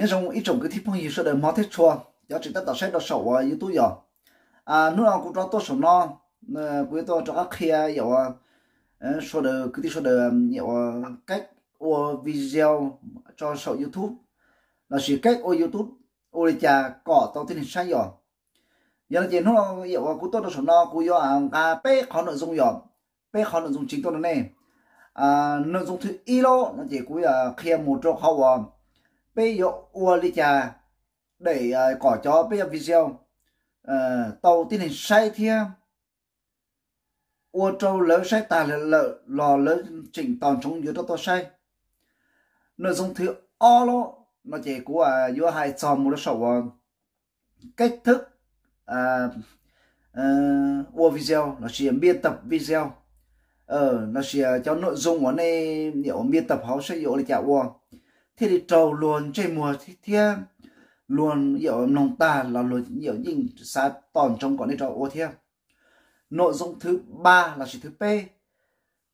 Nyob zoo ib tsoom kwv tij phooj ywg sawv daws hmov thiab tshua, cov tseem tab tom saib rau saum uas YouTube yom. Hnub no kuv rov tuaj saum no, kuv yuav tuaj rov qab qhia yom, sawv daws kwv tij sawv daws yom, kab ua video tso saum YouTube, lossis kab ua YouTube ua li cas kom tau tib neeg saib yom. Yog no ces hnub no yom uas kuv tuaj rau saum no kuv yuav nqa peb qhov nội dung yom, peb qhov nội dung chính tuaj rau nej. Nội dung thứ ib lawm no ces kuv qhia mus rau qhov uas peb yuav ua li cas để kom cov peb cov video tau tib neeg saib thiab ua rau lawv saib tag lawm los lawv tseem tos ntsoov yuav rov tuaj saib. Nội dung thứ hai lawm no ces kuv yuav hais txog mus rau saum uas cách thức ua video lossis biên tập video, lossis cov nội dung uas nej biên tập hauv saib yuav ua li cas ua thiaj li raug luag ntsej muag thiab luag yom mloog tag los luag yom yeej xav tos ntsoov kom nej rov ua thiab. Nội dung thứ ba lossis thứ peb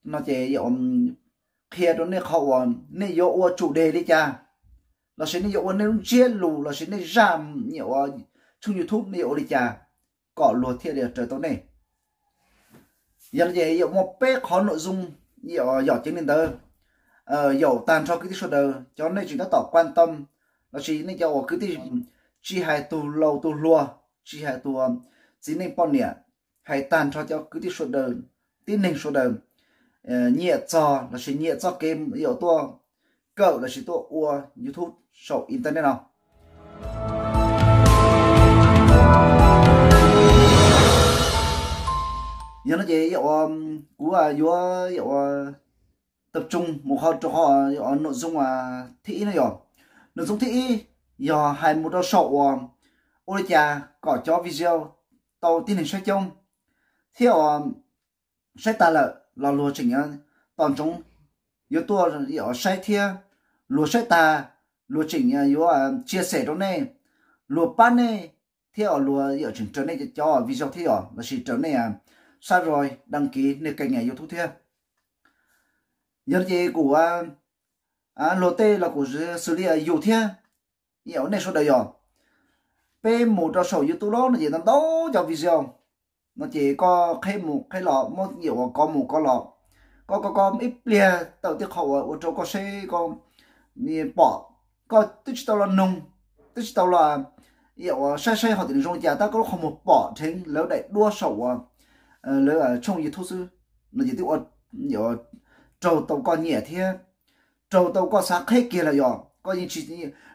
no ces yom qhia rau nej qhov uas nej yuav ua chủ đề li cas, lossis nej yuav ua nej lub ntsiab lus lossis nej zaj yom uas tshooj YouTube nej yuav ua li cas kom luag thiaj li raws tau nej. Yog no ces yom muaj peb qhov nội dung yom ceev li ntawd. Yaum tag nrho kwv tij sawv daws cov nej tseem tab tom quan tâm lossis nej cov uas kwv tij tsis hais tus laus tus hluas, tsis hais tus txiv neej poj niam, hais tag nrho cov kwv tij sawv daws, tib neeg sawv daws nyiam txog lossis nyiam txoj kev yom tuaj kawm lossis tuaj ua YouTube saum internet no. Yog no ces yom kuv yuav yom tập trung mus qhov rau qhov nội dung thứ ib no yom. Nội dung thứ ib yog hais mus rau saum uas ua li cas kom cov video tau tib neeg saib coob thiab uas saib tag lawm los luag tseem tos ntsoov yuav tuaj yom saib thiab luag saib tag luag tseem yuav chia sẻ rau nej, luag pab nej thiab uas luag yom tseem raws nej cov video thiab yom lossis raws nej subscribe đăng ký nej kênh YouTube thiab. Yog ces kuv luag tej los kuv xws li yus thiab yom nej sawv daws yom. Peb mus rau saum YouTube lawm no ces ntau ntau cov video no ces koj qheb mus qheb los muab yom uas kov mus kov los, koj kov kov ib pliag tawm tej qhov uas ua rau koj seb koj pom, koj twb tsis tau los noog, twb tsis tau los yom uas saib saib hauv tim nws zoo li cas tab koj lub qhov muag pom dheev lawv daim duab saum uas lawv tshooj YouTube xwb no ces twb ua raug tau koj nyiam thiab raug tau koj xav qheb kiag lawm yom. Koj yeej tsis,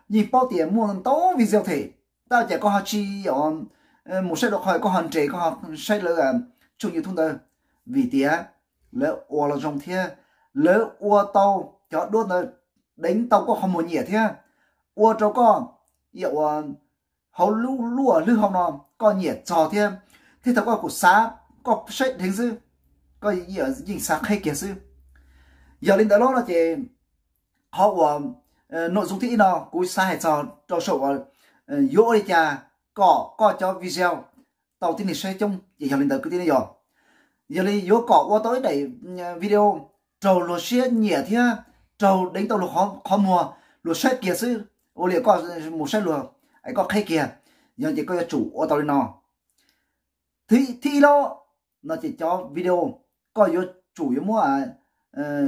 yeej paub tias muaj ntau video them, tab cas koj ho tsis yom mus saib rau qhov koj ho nres koj ho saib lawv tshooj YouTube ntawd, vim tias lawv ua los zoo thiab lawv ua tau cov duab ntawd deev tau koj qhov muag nyiam thiab ua rau koj yom uas hauv lub luaj hlwb hau no koj nyiam txog thiab, thiab thaum koj kuj xav koj saib dheev xwb, koj yeej xav qheb kiag xwb. Yog li ntawd lawm no ces qhov uas nội dung thứ ib no kuv xav hais txog rau saum uas yuav ua li cas kom koj cov video tau tib neeg saib coob ces yog li ntawd kwv tij ne yom. Yog li yuav kom ua tau ib daim video raug luag siab nyiam thiab raug deev tau luag qhov muag, luag saib kiag xwb, ua li koj mus saib luag es koj qheb kiag, yog ces koj yuav tsum ua tau li no. Thib ib lawm no ces cov video koj yuav tsum yuav muab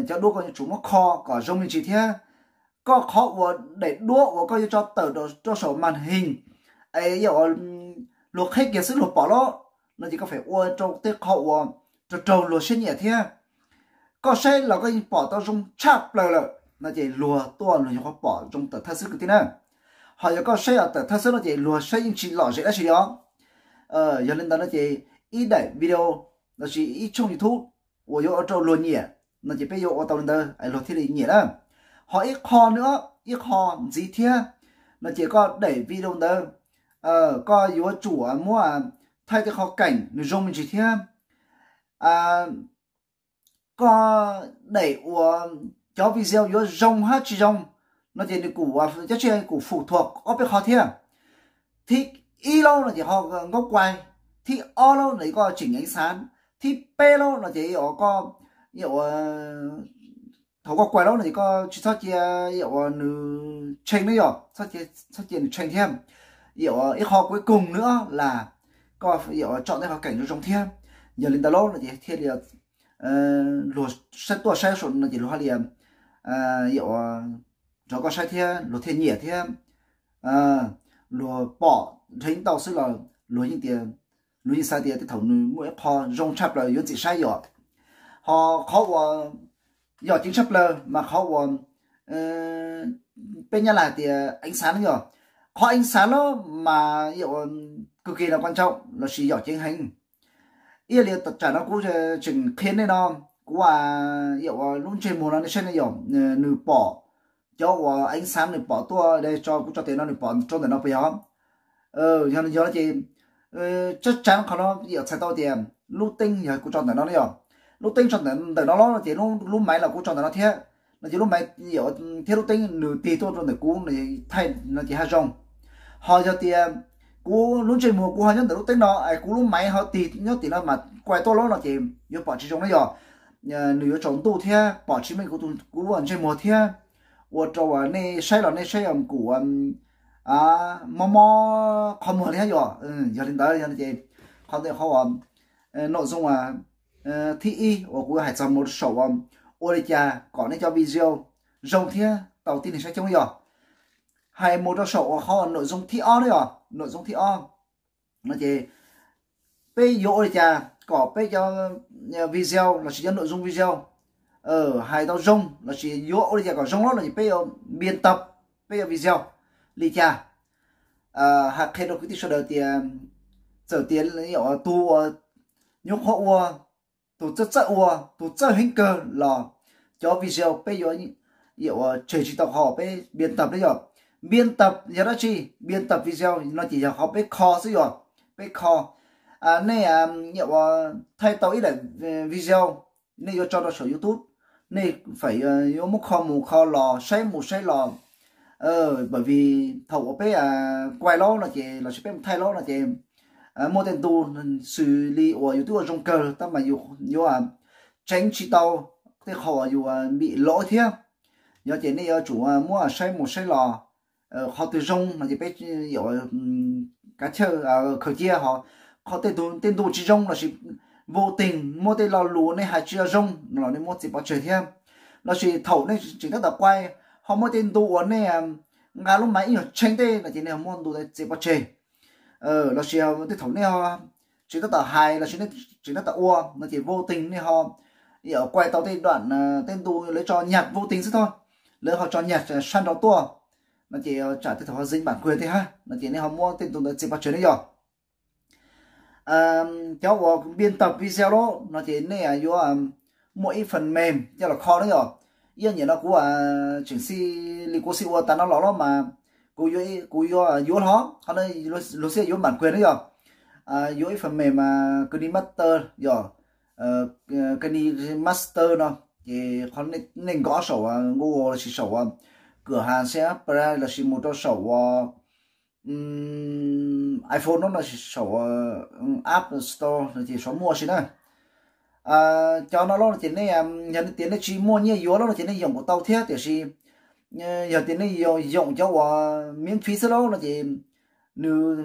cov duab koj yuav tsum muab kho kom zoo me ntsis thiab koj qhov uas daim duab uas koj yuav tso tawm rau saum màn hình es yog luag qheb kiag xwb luag pom lawm no ces koj feem ua rau tej qhov uas raug raug luag siab nyiam thiab koj saib los koj yeej pom tau zoo tshaj plaws lawm no ces luag tuaj luag nyuam qhuav pom zoo tawm thawj xwb kwv tij na. Ho yog koj saib tawm thawj xwb no ces luag saib yeej tsis lom zem dab tsi li os. Yog li ntawd no ces ib daim video lossis ib tshooj YouTube uas yuav ua rau luag nyiam no ces peb yuav ua tau li ntawd es luag thiaj li nyiam na. Ho ib qho no, ib qho ntxiv thiab no ces koj daim video ntawd koj yuav tsum muab thaij tej qhov keem nws zoo me ntsis thiab koj daim uas cov video yuav zoo hab tsis zoo no ces nws kuj, cov tsi kuj fum thuam ob peb qho thiab. Thib ib lawm no ces ho nkauj kuai, thib ob lawm no koj tseem nyeev xav, thib peb lawm no ces koj ua, thaum koj kuaj lawm no ces koj tsis txhob cia yam uas nws tshee ne yom, txhob cia nws tshee thiab. Yam uas ib qho kuv ib koog nws las koj yam uas tsom tej qhov keem zoo zoo thiab. Yog li ntawd lawm no ces thiaj li luag saib tuaj saib saum no ces luag haj li yam uas nrog koj saib thiab luag thiaj nyiam thiab. Luag pom dheev ntau xwb los luag yeej tias, luag yeej xav tias tej thaum nws muaj ib qho zoo tshaj plaws yuav ntxim saib yom. Ho qhov uas yom ceev tshaj plaws mas qhov uas peb nyab laj tias eev xav no yom. Qhov eev xav los mas yam uas kawg kiag los koj ntsaum lossis yom ceev heev. Ib yam li tam sim no kuv tseem qhia nej no, kuv yam uas lub ntsej muag no nej saib ne yom, nws pom cov uas eev xav nws pom tuaj de tso kuv tso tes no nws pom rau ntawm no puas yog? Yog no ces tsab tsav qhov no yam txhais tau tias lub teeb yog kuv tso ntawm no ne yom. Lub teeb tso ntawm no los no ces lub maiv los kuv tso ntawm no thiab. No ces lub maiv thiab lub teeb nws tig tuaj rau ntawm kuv no thaij no ces haj zoo. Ho yog tias kuv lub ntsej muag kuv ho nyob ntawm lub teeb no es kuv lub maiv ho tig nyob tim no mas kuaj tuaj lawm no ces yuav pom tsis zoo na yom. Nws yuav tsaus ntuj thiab pom tsis meej kuv lub ntsej muag thiab, ua rau nej saib los nej saib kuj mob mob qhov muag li thiab yom. Yog li ntawd yog ces qhov ntawd qhov uas nội dung thib ib uas kuv hais txog mus rau saum uas ua li cas kom nej cov video zoo thiab tau tib neeg saib coob yom. Hais mus rau saum uas qhov nội dung thib ob na yom, nội dung thib ob no ces peb yuav ua li cas kom peb cov video lossis cov nội dung video hais tau zoo lossis yuav ua li cas kom zoo lawm no ces peb yuav biên tập peb cov video li cas. Hais qhia rau kwv tij sawv daws tias txawm tias tus uas nyuaj qhuav ua, tus txawj txawj ua, tus txawj heev kawg los cov video peb yuav yam uas tseg tsis tau qhov peb biên tập na yom. Biên tập yog dab tsi? Biên tập video no ces yog qhov peb kho xwb yom, peb kho. Nej yam uas thaij tau ib daim video nej yuav tso rau saum YouTube, nej feem yuav muab kho mus kho los saib mus saib los. Bởi vì thaum uas peb kuaj lawm no ces lossis peb mus thaij lawm no ces muaj tej ntu xws li uas yus twb ua zoo kawg tab mas yus yuav tseev tsis tau tej qhov uas yus bị lỗi thiab. Yog ces nej yuav tsum muab saib mus saib los, qhov twg zoo no ces peb yuav kav chawj khaws cia, ho qhov tej ntu tsis zoo lossis vô tình muaj tej lo lus nej hais tsis zoo no los nej muab txiav pov tseg thiab. Lossis thaum nej tseem tab tom kuaj ho muaj tej ntu uas nej nqa lub maiv ib nyuag tshee tej no ces nej ho muab ntu txiav pov tseg. Lossis tej thaum nej tseem tab tom hais lossis nej tseem tab tom ua no ces vô tình nej ho kuaj tau tej đoạn, tej ntu lawv tso nhạc vô tình xwb tho, lawv ho tso nhạc sab nraud tuaj no ces tsam tej thaum ho dính bản quyền tej hab no ces nej ho muab tej ntu ntawd txiav pov tseg ne yom. Cov uas biên tập video lawm no ces nej yuav muaj ib phần mềm coj los kho na yom. Ib yam no kuv tseem xij li kuv xij ua tas no los lawm mas kuv yuav, kuv yuav yuav hlo qhov no, luag xij yuav bản quyền na yom. Yuav ib phần mềm KineMaster yom, KineMaster no ces qhov nej nkov saum Google lossis saum uas cửa hàng xe Play lossis mus rau saum uas iPhone no no saum App Store no ces saum muaj si na. Cov no lawm no ces nej, yog tias nej tsis muaj nyiaj yuav lawm no ces nej yoom kuj tau thiab, tiam sis yog tias nej yoom cov uas miễn phí xwb lawm no ces nws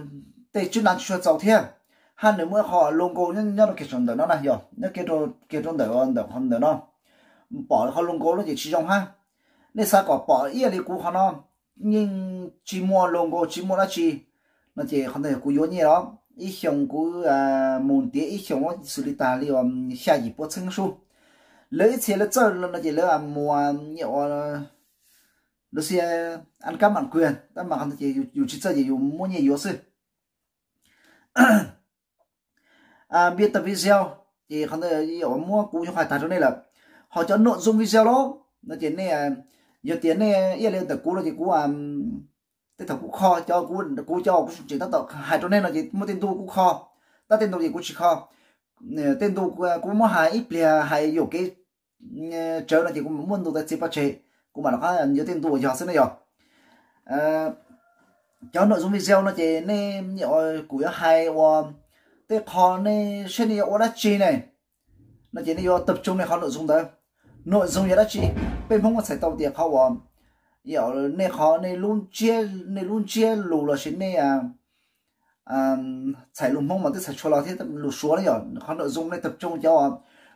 tej chức năng tsis tshua txaus thiab, hab nws muaj ib qho logo nyob rau kiag saum ntawm no na yom, nyob kiag rau ntawm, ntawm qhov ntawm no, pom qhov logo no ces tsis zoo hab. Nej xav kom pom ib yam li kuv qhov no yeej tsis muaj logo tsis muaj dab tsi no ces qhov ntawd yog kuv yuav nyiaj os. Ib xyoos kuv mus ntiav ib xyoos xws li tas li uas xya yim pua txheeb sub. Lawv ib txhia lawv txawj no ces lawv mus, lawv xia ăn cáp bản quyền tab mas qhov ntawd ces yus tsis txawj ces yus muab nyiaj yuav xwb. Biên tập video ces qhov ntawd yog muab kuv yuav hais tag rau nej lawm. Ho cov nội dung video lawm no ces nej, yog tias nej ib yam li ntawm kuv no ces kuv tej thaum kuv kho cov, kuv cov kuv tseem tab tom hais rau nej no ces muaj tej ntu kuv kho, tab tej ntu ces kuv tsis kho. Tej ntu kuv muab hais ib pliag hais yuam kev tsawv no ces kuv muab ntu ntawd txiav pov tseg, kuv mam rov qab yuav tej ntu uas yog xwb na yog. Cov nội dung video no ces nej, kuv yuav hais uas tej qho nej saib nej yuav ua dab tsi ne, no ces nej yuav tập trung nej qhov nội dung ntawd. Nội dung yog dab tsi? Peb Hmoob muaj txhais tau tias qhov uas, yog nej qhov, nej lub ntsiab lus lossis nej txhais lus Hmoob mas twb txhais tshua los thiab lus Suav na yom, qhov nội dung nej tập trung cov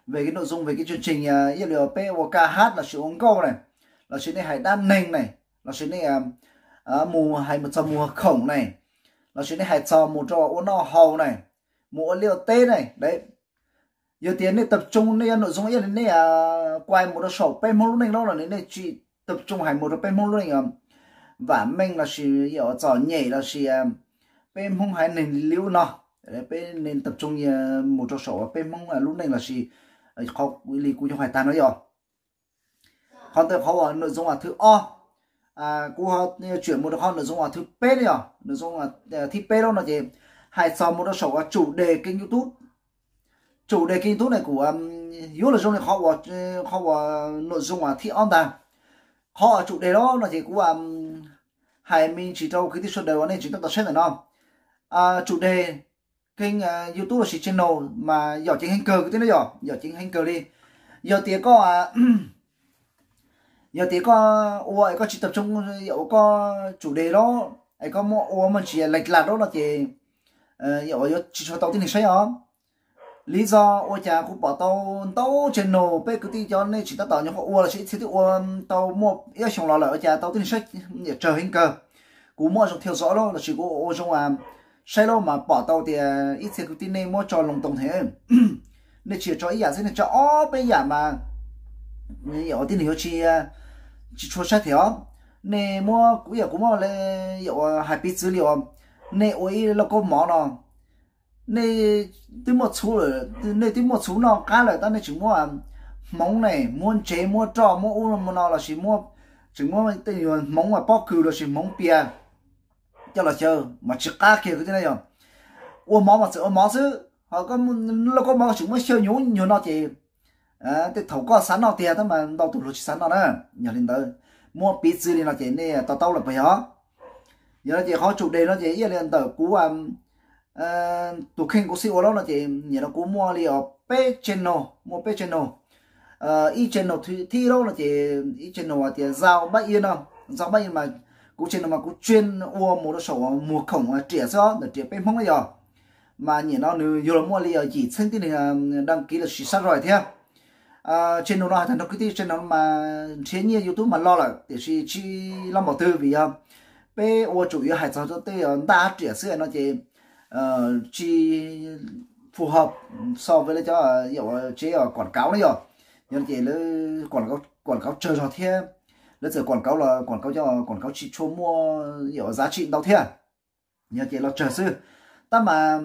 về cái nội dung về cái chương trình, ib yam li peb ua ca hát lossis ua nkauj ne, lossis nej hais dab neeg ne, lossis nej mus hais mus txog mus khoom ne, lossis nej hais txog mus rau ua noj haus ne, mus ua liaj ua teb ne, yog tias nej tập trung, nej yog nội dung ib yam li nej quay mus rau saum peb Hmoob lub neej lawm no, nej tsis tập trung hais mus rau peb Hmoob lub neej, vam meej lossis yog txom nyem lossis peb Hmoob haiv neeg li ub no, peb nej tập trung mus rau saum peb Hmoob lub neej lossis, qhov li kuv yuav hais tag no yog qhov ntawd, qhov uas nội dung thứ ob. Kuv chuyển mus rau qhov nội dung thứ peb na yog, nội dung thứ peb lawm no ces hais txog mus rau saum chủ đề kênh YouTube. Chủ đề kênh YouTube ne kuv yuav los zoo li qhov uas, qhov uas nội dung thứ ob ntag. Qhov chủ đề lawm no ces kuv hais me ntsis rau kwv tij sawv daws uas nej tseem tab tom saib ntawm no. Chủ đề kênh YouTube lossis channel mas yom ceev heev kawg kwv tij na yom, yom ceev heev kawg li. Yog tias koj, yog tias koj ua es koj tsis tập trung, yog ua koj chủ đề lawm es koj muaj ua muaj ntsis lệch lạc lawm no ces yog yuav tsis tshua tau tib neeg saib os. Lý do ua cas kuv pom tau ntau channel, peb kwv tij cov nej tseem tab tom nyuam qhuav ua lossis ib txhia twb ua tau muaj ib xyoos los lawm ua cas tau tib neeg saib tsawg heev kawg. Kuv muab zoo theo dõi lawm lossis kuv ua zoo saib lawm mas pom tau tias ib txhia kwv tij nej muab tso loo too thiab. Nej tsis yog tso ib yam xwb, nej tso ob peb yam mas yog tib neeg yuav tsis, tsis tshua saib thiab os. Nej muab kuv, yam kuv muab, yam hais piv txwv li uas nej ua ib lauj kaub mov no, nej twb muaj txhuv lawm, nej twb muaj txhuv noj qab lawm tab nej tseem muab hmoov ne, muab ntsev, muab roj, muab ub muab no lossis muab, tseem muab tej hmoov pob kws lossis hmoov pias coj los xyaw mas tsis qab kiag kwv tij na yom. Ua mov mas txawm ua mov xwb, ho lauj kaub mov tseem muab xyaw nyuv nyuag no ces tej thaum koj xav noj tiag tab mas ntau tus luag tsis xav noj na. Yog li ntawd, muab piv txwv li no ces nej to taub lawm puas yog? Yog no ces qhov chủ đề no ces ib yam li ntawm kuv tus kheej kuv xib ua lawm no ces nim no kuv muaj li os peb channel, muaj peb channel. Ib channel thib ib lawm no ces ib channel hais tias Zau Npab Ia no, Zau Npab Ia mas kuv channel mas kuv chuyên ua mus rau saum muag khoom riam xwb os, ntawm riam peb Hmoob na yog. Mas nim no nws yuav los muaj li os yim txheeb tib neeg đăng ký lossis subscribe thiab. Channel no hais tag nrho kwv tij, channel no mas nrhiav nyiaj YouTube mas los lawm tiam sis tsis los npaum twg vim yog peb ua chủ yếu hais txog tej ntaj riam xwb no ces tsis phù hợp so với lawv cov yam tsev quảng cáo na yom. Yog no ces lawv quảng cáo tsawg zog thiab, lawv txawm quảng cáo los quảng cáo cov quảng cáo tsis tshua muaj yam giá trị ntau thiab. Yog ces los tsawg xwb. Tab mas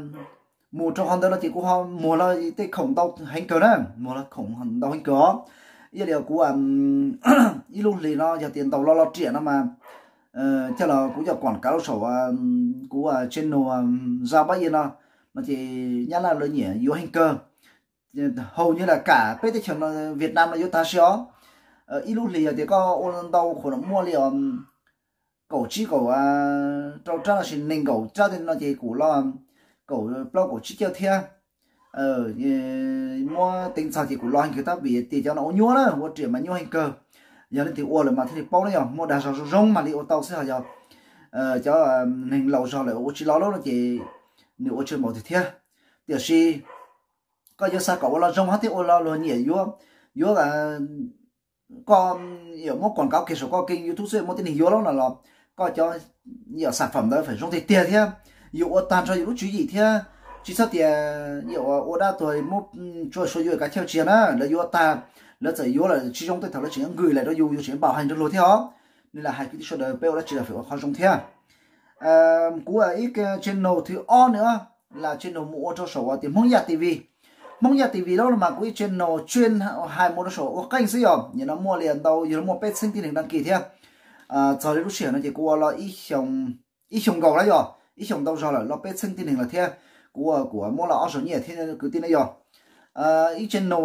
mus rau qhov ntawd no ces kuv ho muag los tej khoom ntau heev kawg na, muag los khoom ntau heev kawg os. Ib yam li kuv ib lub hlis no yog tias ntaus los los riam no mas coj los kuv coj quảng cáo saum kuv channel Zau Npab Ia no, no ces Nyab Laj lawv nyiam yuav heev kawg. Hầu như là cả peb teb chaws Việt Nam no yuav tag si os. Ib lub hlis yog tias koj ua ntau khuv muaj li os kaum tsib kaum rau rab lossis nees nkaum rab no ces kuv los kaum plaub kaum tsib caug thiab. Muab teev txog ces kuv los heev kawg tab vim tias cov no ua nyuaj na, ua riam mas nyuaj heev kawg. Yog leej twg ua lawm mas thiaj li paub na, yog muaj dag zog zoo zoo mam li ua tau xwb, ho yog cov neeg laus zog lawm ua tsis los lawm no ces nws ua tsis npaum twg thiab. Tiam sis koj yuav xav kom ua los zoo hab thiab ua los luag nyiam yuav, yuav koj yam muab quảng cáo kiag saum koj kênh YouTube xwb muaj tib neeg yuav lawm no los koj cov yam sản phẩm ntawd phải zoo tiag tiag thiab yus ua tag nrho yus lub tswv yim thiab. Tsis txhob tias yam ua dab tuag muab tsuaj sua yuav kav chawj tsis yog na, lawv yuav tag, lawv txawm yuav lawm tsis zoo tej thaum lawv tseem nqwm lawm rau yus, yus tseem npaum heev rau luag thiab os. Nws lam hais kwv tij sawv daws peb ua dab tsi los phải ua qhov zoo thiab. Kuv ib channel thứ ob nữa là channel mus ua rau saum tias Hmoob Yaj TV. Hmoob Yaj TV lawm no mas kuv ib channel chuyên hais mus rau saum ua qeej xwb yog, nim no muaj li ntau, yog muaj peb txheeb tib neeg đăng ký thiab. Txog li lub sij hawm no ces kuv ua los ib xyoos nkaus lawm yog, ib xyoos ntau zog lawm, los peb txheeb tib neeg lawm thiab. Kuv ua kuv muab los ob zaug nyiaj thiab kwv tij na yog. Ib channel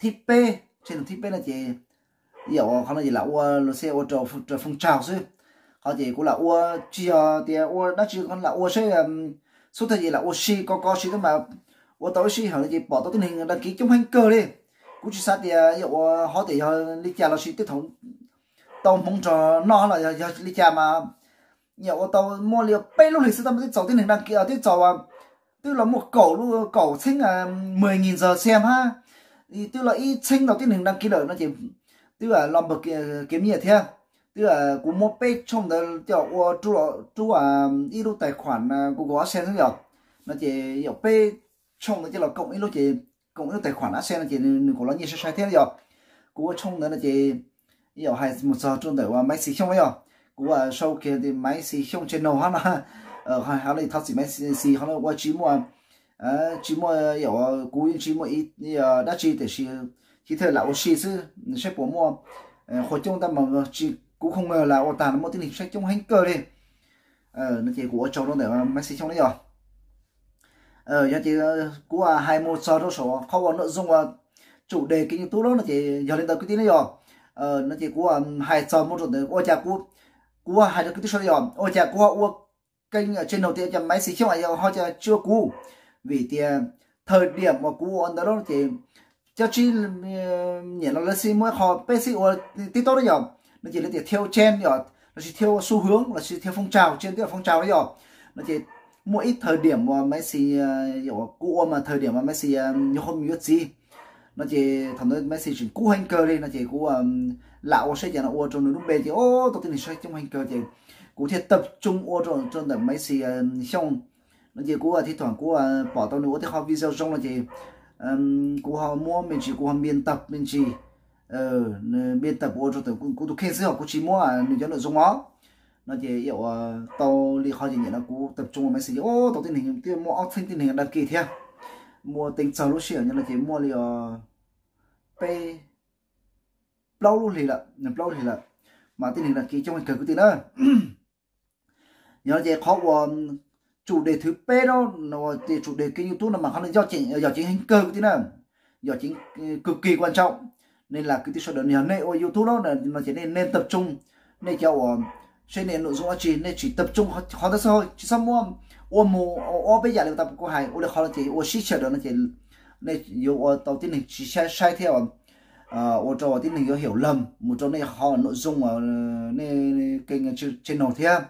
thib peb, channel thib peb no ces yam qhov no ces lam ua los xij ua rau phong trào xwb. Qhov ces kuv lam ua tsis yog tias ua dab tsi, lam ua saib xub thawj ces lam ua si ko ko si tab mas ua tau ib sij hawm no ces pom tau tib neeg đăng ký coob heev kawg li. Kuv tsis xav tias yog ua hov tias yog li cas los sis tej thaum tau hmoov nrog noj los yog li cas mas yog ua tau muaj li peb lub hlis xwb twb txaus tib neeg đăng ký, twb txaus, twb los muaj kaum lub, kaum txheeb mười nghìn giờ xem hab, twb los ib txheeb ntau tib neeg đăng ký lawm no ces twb los npawg kev nyiaj thiab. Twb kuv muab peb tshooj ntawd coj ua rub ib lub tài khoản Google AdSense xwb yom, no ces yog peb tshooj ntawd coj los koom ib lub ces koom ib lub tài khoản AdSense no ces nws kom los nyiaj sai sai thiab yom. Kuv ua tshooj ntawd no ces yog hais mus txog rau ntawm uas Maiv Xis Xyooj yom, kuv sau kiag tias Maiv Xis Xyooj channel hab no, hab li thov txim Maiv Xis ho ua tsis muaj, tsis muaj, kuv yeej tsis muaj dab tsi tiam sis thiaj lam ua si xwb saib puas muaj qhua coob tab mas tsis, kuv không ngờ là ua tag muaj tib neeg saib coob heev kawg li. No ces kuv ua tsaug rau ntawm Maiv Xis Xyooj na yom. Yog ces kuv hais mus txog rau saum qhov uas nội dung uas chủ đề kênh YouTube lawm no ces yog li ntawd kwv tij na yom. No ces kuv hais txog mus rau ntawd ua cas kuv, kuv hais rau kwv tij sawv daws yom, ua cas kuv ho ua kênh channel tias ua cas Maiv Xis Xyooj ho cas tsis ua kuv. Vim tias thời điểm uas kuv ua ntawd lawm ces cov tsib nyiam no lawv xij muaj ib qho peb xij ua TikTok na yom, no ces lawv tias theo trend yom, lossis theo xu hướng lossis theo phong trào, trên tức là phong trào na yom. No ces muaj ib thời điểm uas Maiv Xis, kuv ua mas thời điểm uas Maiv Xis yuav qhov yuav txiv no ces thaum ntawd Maiv Xis tseem kub heev kawg li no ces kuv lam ua saib cas no ua rau nws lub npe ces tau tib neeg saib coob heev kawg ces kuv thiaj tập trung ua rau ntawm Maiv Xis Xyooj. No ces kuv thib thoảng kuv pom tau nws ua tej qho video zoo no ces kuv ho muab me ntsis, kuv ho biên tập me ntsis, biên tập ua rau ntawm kuv tus kheej xwb ho kuv tsis muab nws cov nội dung os. No ces yog ua tau li qhov ces nyiam no kuv tập trung ua Maiv Xis ces tau tib neeg twb muaj ob txheeb tib neeg đăng ký thiab. Muaj teev txog lub sij hawm no ces muaj li peb, plaub lub hlis lawm, plaub lub hlis lawm, mas tib neeg đăng ký coob heev kawg kwv tij na. Yog no ces qhov uas chủ đề thứ peb no, tias chủ đề kênh YouTube no mas qhov no yog ceev heev kawg kwv tij na, yog ceev, cực kỳ quan trọng. Nên là kwv tij sawv daws yog nej ua YouTube lawm no ces nej nên tập trung, nej cov uas seb nej nội dung dab tsi nej tsis tập trung qhov ntawd xwb, tsis txhob muab ua mus ob peb yam li tau kuv hais ua li qhov no ces ua sib sawv daws no ces nej yuav ua tau tib neeg tsis saib, saib thiab ua rau tib neeg yuav hiểu lầm mus rau nej qhov nội dung, nej kênh channel thiab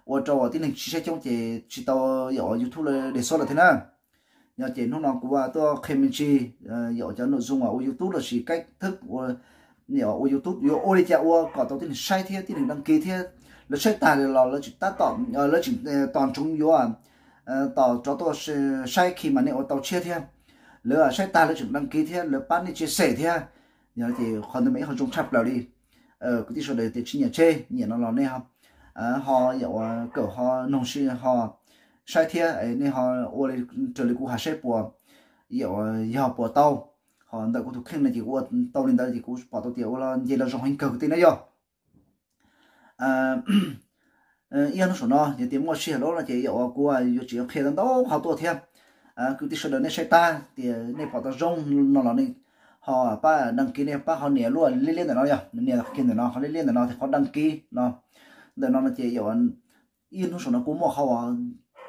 ua rau tib neeg tsis saib coob ces tsis tau yog YouTube lawv đề xuất lawm thiab na. Yog ces hnub no kuv tuaj qhia me ntsis yog cov nội dung ua YouTube lossis cách thức ua YouTube yuav ua li cas ua kom tau tib neeg saib thiab tib neeg đăng ký thiab. Lawv saib tag los lawv tseem tab tom, lawv tseem tos ntsoov yuav tos rov tuaj saib khi mas nej ua tau tshiab thiab. Lawv saib tag lawv tseem đăng ký thiab lawv pab nej chia sẻ thiab. Yog ces qhov ntawd mas ib qho zoo tshaj plaws li. Kwv tij sawv daws tias tsis nyiam tseg, nyiam no los nej ho yog ua kawm ho noog si ho saib thiab nej ho ua li raws li kuv hais saib puas, yog puas tau. Ho ntawm kuv tus kheej no ces kuv ua tau li ntawd ces kuv pom tau tias ua los nce los zoo heev kawg kwv tij na yog. Ib hnub saum no yog tias muaj sij hawm lawm no ces yog ua kuv yuav tseem qhia ntau qhov tuaj thiab. Kwv tij sawv daws nej saib tag tias nej pom tau zoo no los nej ho pab đăng ký, nej pab ho nias lub liab liab ntawm no yog nias kiag ntawm no, qhov liab liab ntawm no ces qhov đăng ký no. Ntawm no no ces yog ib hnub saum no kuv muaj qhov uas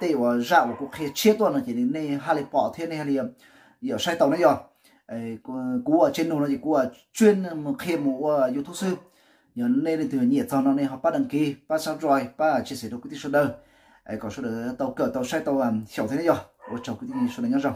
tej uas zaj uas kuv qhia tshiab tuaj no ces nej haj li pom thiab nej haj li yog saib tau na yog. Kuv ua channel no ces kuv ua chuyên mus qhia mus ua YouTube xwb. Yog nej leej twg nyiam txog no nej ho pab đăng ký, pab subscribe, pab chia sẻ rau kwv tij sawv daws kom sawv daws tau kawm tau saib tau xyaum thiab na yog. Ua tsaug kwv tij sawv daws nyob zoo.